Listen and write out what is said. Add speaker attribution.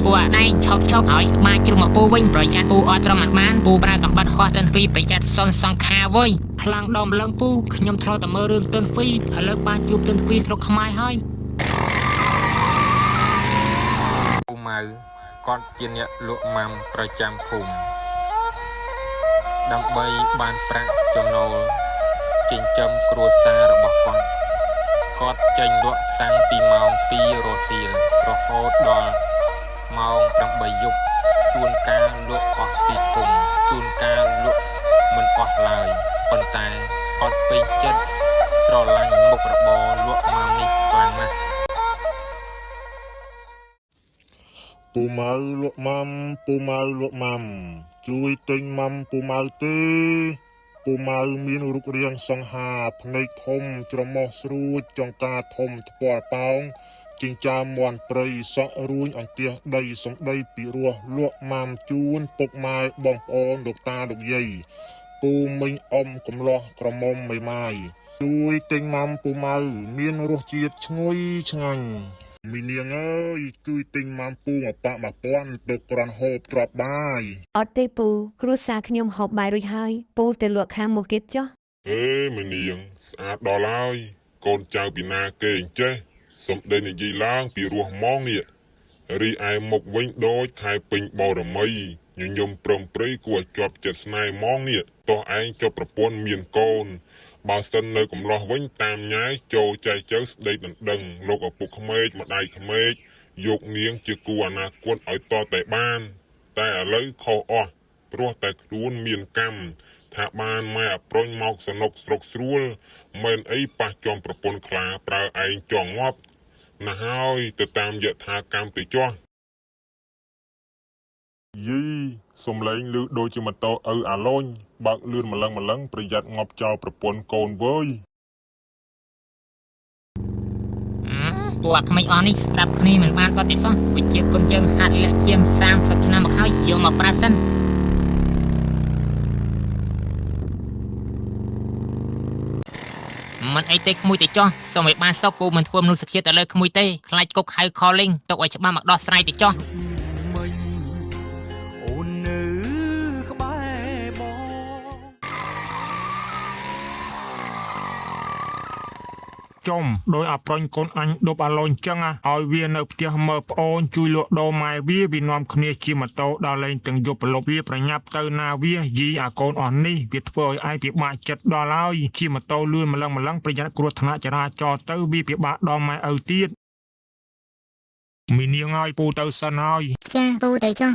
Speaker 1: ពូអាដែងឈប់ឈប់ឲ្យក្បាលជ្រុំមកពូវិញប្រយ័ត្នពូអត់ត្រឹមអត់បានពូប្រើកំបិតហោះតិនហ្វីប្រយ័ត្នសុនសង្ខាវើយខ្លាំងដល់ម្លឹងពូខ្ញុំធ្លាប់តែមើលរឿងតិនហ្វីឥឡូវបានជួបតិនហ្វីស្រុកខ្មែរហើយ
Speaker 2: ពូម៉ៅគាត់ជាអ្នកលក់ម៉ាំប្រចាំភូមិដើម្បីបានប្រាក់ចំណូលចិញ្ចឹមគ្រួសាររបស់គាត់គាត់ចេញលក់តាំងពីម៉ោង2រសៀលរហូតដល់ម៉ោង8យប់ជួនកាលលក់អស់ពីធុងជួនកាលលក់មិនអស់ឡើយប៉ុន្តែគាត់ពេញចិត្តស្រឡាញ់មុខរបរលក់ម៉ាំនេះខ្លាំងណាស់
Speaker 3: ពូម៉ៅលក់ម៉ាំពូម៉ៅលក់ម៉ាំជួយទិញម៉ាំពូម៉ៅទេពូម៉ៅមានរូបរាងសង្ហាភ្នែកធំច្រមុះស្រួចចង្ការធំថ្ពាល់ប៉ោងចិញ្ចើមមាន់ព្រៃសក់រួញអង្គាសដីសំដីពីរោះលក់ម៉ាំជូនពុកម៉ែបងប្អូនលោកតាលោកយាយពូមីងអ៊ំកំលោះក្រមុំមេម៉ាយជួយទិញម៉ាំពូម៉ៅមានរសជាតិឈ្ងុយឆ្ងាញ់ មីនាងអើយជួយទិញម៉ាំពូមកប៉ាក់1000ទុកគ្រាន់ហូបទ្រាប់បាយ
Speaker 4: អត់ទេពូគ្រួសារខ្ញុំហូបបាយរួចហើយពូទៅលក់ខាងមុខទៀតចុះ
Speaker 5: អេមីនាងស្អាតដល់ហើយកូនចៅពីណាគេអញ្ចេះសំដីនិយាយឡើងពីរោះម៉ងនេះរីឯមុខវិញដូចខែពេញបរមីញញឹមព្រមព្រៃគួរឲ្យជាប់ចិត្តស្នេហ៍ម៉ងនេះតោះឯងជាប់ប្រពន្ធមានកូនបើសិននៅកំឡោះវិញតាមញ៉ែចូលចែកចៅស្ដីដណ្ដឹងលោកឪពុកក្មេកម្ដាយក្មេកយកនាងជាគូអនាគតឲ្យតតែបាន តែឥឡូវខុសអស់ព្រោះតែខ្លួនមានកម្មថាបានម៉ែអប្រុញមកសនុកស្រុកស្រួលមិនអីប៉ះចំប្រពន្ធខ្លាប្រើឯងចងងាប់ណាស់ហើយទៅតាមយថាកម្មទៅចោះយីសំឡេងឮដូចជាម៉ូតូឪអាឡូញបើកលឿនម្លឹងម្លឹងប្រយ័ត្នងាប់ចោលប្រពន្ធកូនវើយ
Speaker 1: ពួកអាក្មេងអស់នេះស្ដាប់គ្នាមិនបានគាត់ទេសោះវិជាគុណយើងហាត់លាក់ជាង30ឆ្នាំមកហើយយកមកប្រាសិនមិនអីទេក្មួយទេចោះសូមឲ្យបានសុខពូមិនធ្វើមនុស្សឃាតទៅលើក្មួយទេខ្លាចគុកហៅ calling ទុកឲ្យច្បាស់មកដោះស្រាយទេចោះ
Speaker 6: មិញអូននៅក្បែរបង
Speaker 2: ចំដោយអាប្រុញកូនអញដប់អាឡូញចឹងឲ្យវានៅផ្ទះមើលប្អូនជួយលក់ដូរម៉ែវាវានាំគ្នាជិះម៉ូតូដើរលេងទាំងយប់ប្រឡប់វាប្រញាប់ទៅណាវាយីអាកូនអស់នេះវាធ្វើឲ្យឯងពិបាកចិត្តដល់ហើយជិះម៉ូតូលឿនម្លឹងម្លឹងប្រយ័ត្នគ្រោះថ្នាក់ចរាចរណ៍ទៅវាពិបាកដល់ម៉ែឪទៀតមីនាងឲ្យពូទៅសិនហើយ
Speaker 7: ចាពូទៅចុះ